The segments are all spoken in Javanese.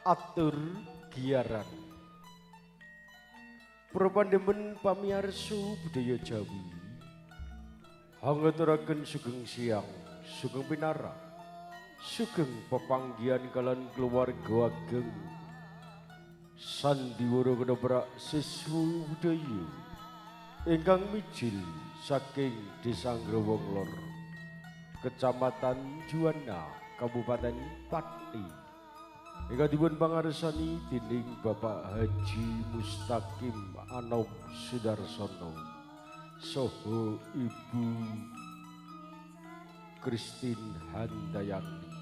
Atur giaran. Para pandemen pamiarsa budaya Jawi, hangaturaken sugeng siang, sugeng pinarak, sugeng pepanggihan kalian keluarga ageng sandiwara ketoprak siswa budaya ingkang mijil saking Desa Growong Lor, Kecamatan Juwana, Kabupaten Pati. Ingkang dipun pangarsani dening Bapak Haji Mustaqim Anom Sudarsono saha Ibu Christine Handayani.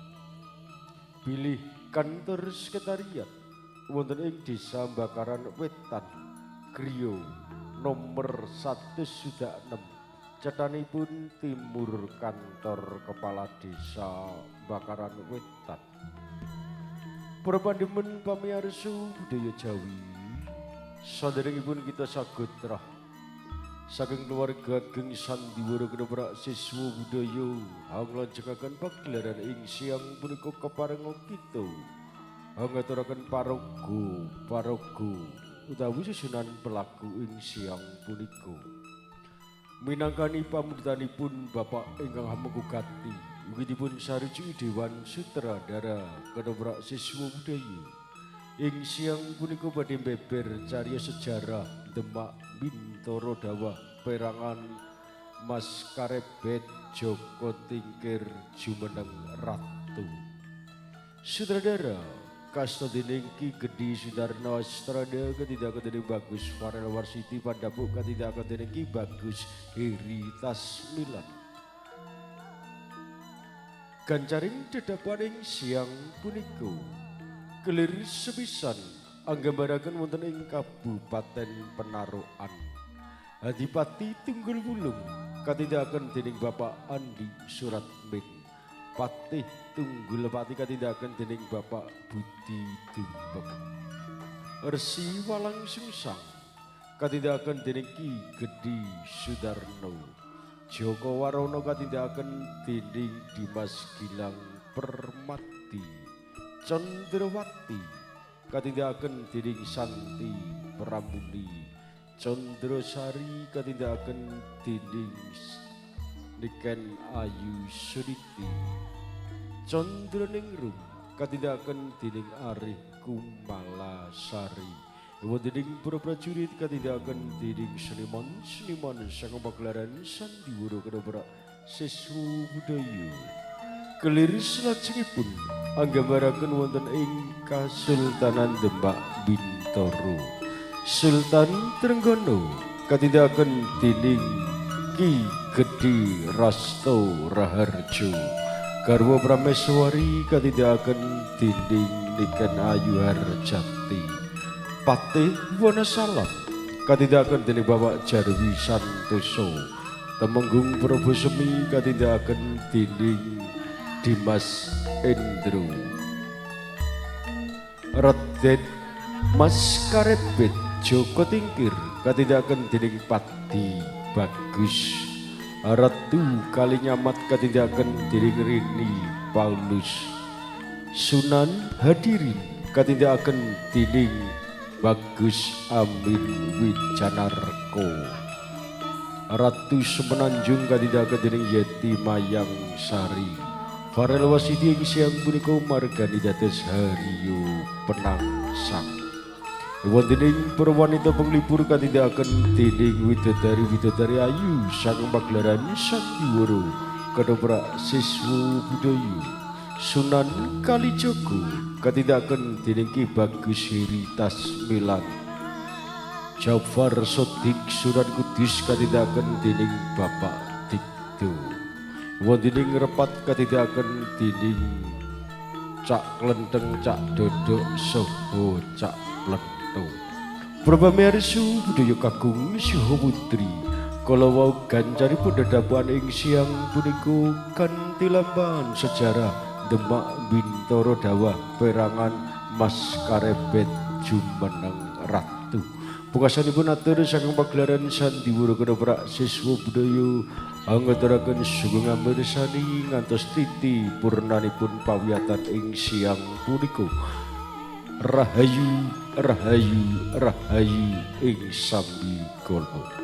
Bilih kantor sekretariat wonten ing Desa Bakaran Wetan, Griya nomor 106, cethanipun timur kantor Kepala Desa Bakaran Wetan. Para pandemen pamiarsa budaya Jawi, saderengipun kita sagotrah saking keluarga ageng sandiwara ketoprak siswa budaya hanglajengaken pagelaran ing siang punika keparenga kita hangaturaken paraga utawi susunan pelaku ing siang punika. Minangkani pamundutanipun Bapak ingkang hamengku gati ugi dipun sarujuki Dewan Sutradara Ketoprak Siswa Budaya ing siang punika badhe beber cariyos sejarah Demak Bintoro Dawah perangan Mas Karebet Joko Tingkir Jumeneng Ratu. Sutradara kasta dening Ki Gedhi Sudarno Astrada ketidak dening Bagus Farel Warsiti Pandapuk ketidak dening Ki Bagus Heri Tasmilan. Gancaring dedapaning siang punika kelir sepisan anggambaraken wonten ing Kabupaten Penarukan. Adipati Tunggul Wulung katindakaken dening Bapak Andi Suratmin. Patih Tunggulpati katindakaken dening Bapak Budi Dumbek. Resi Walang Sungsang katindakaken dening Ki Gedhi Sudarno. Joko Warono katindakaken dening Dimas Gilang Permadi. Condrowati katindakaken dening Santi Pramuni. Condrosari katindakaken dening Niken Ayu Suniti. Condroningrum katindakaken dening Arif Kumalasari. Wonten para prajurit katindakaken dening seniman-seniman saking pagelaran sandiwara ketoprak siswa budaya. Kelir salajengipun anggambaraken wonten ing Kasultanan Demak Bintoro. Sultan Trenggono katindakaken dening Ki Gedhi Rasto Raharjo. Garwa Prameswari katindakaken dening Niken Ayu Harjati. Patih Wonosalam katindakaken dening Bapak Jarwi Santoso. Temenggung Probosemi katindakaken dening Dimas Endro. Redet Mas Karebet Joko Tingkir katindakaken dening Padi Bagus. Ratu Kalinyamat katindakaken dening Rini Paulus. Sunan Hadirin katindakaken dening Bagus Amin Wijanarko. Ratu Semenanjung katindakaken dening Yeti Mayang Sari. Farel Wasidi ing siang punika margani dados Haryo Penangsang. Wonten ing para wanita penglipur katindakaken dening widodari-widodari ayu saking pagelaran sandiwara ketoprak siswa budaya. Sunan Kalijaga katindakaken dening Ki Bagus Heri Tasmilan. Jafar Sodik Sunan Kudus katindakaken dening Bapak Dikdo. Wonten ing repat katindakaken dening Cak Klenteng Cak Dodok saha Cak Plento. Prapamirsa budaya kakung saha putri, kala wau gancaripun dedhapuan ing siang punika kanthi lampahan sejarah Demak Bintara Dawah perangan Mas Karebet jumeneng ratu. Pungkasanipun atur saking pagelaran sandiwara ketoprak siswa budaya angaturaken sugeng amirsani ngantos titi purnanipun pawiyatan ing siang punika. Rahayu, rahayu, rahayu ing sambikala. Ah.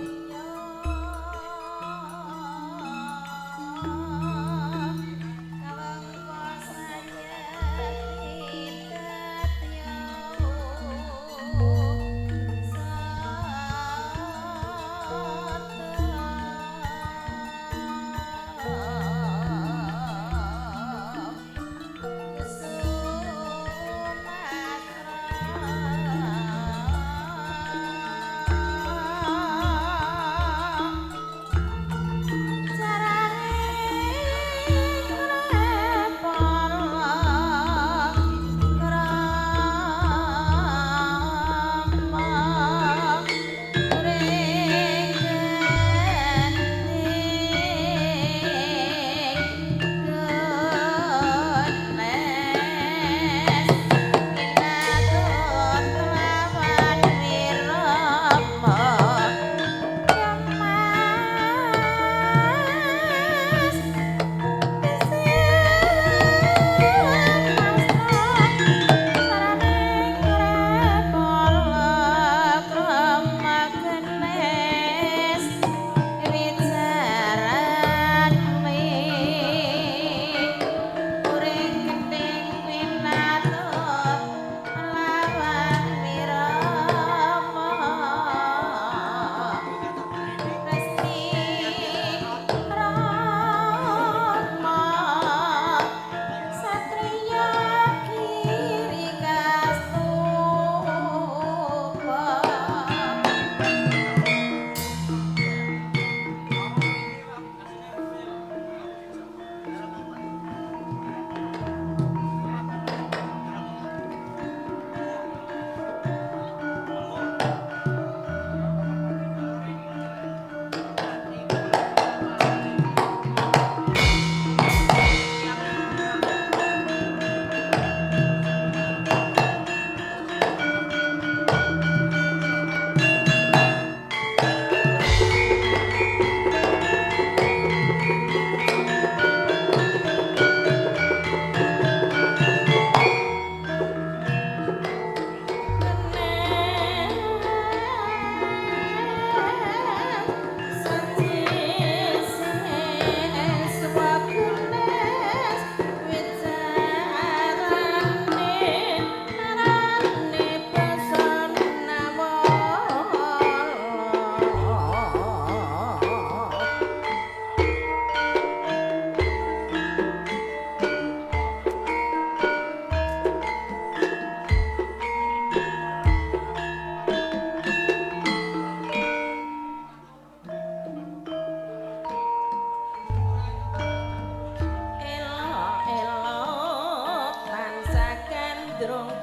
Gandrung.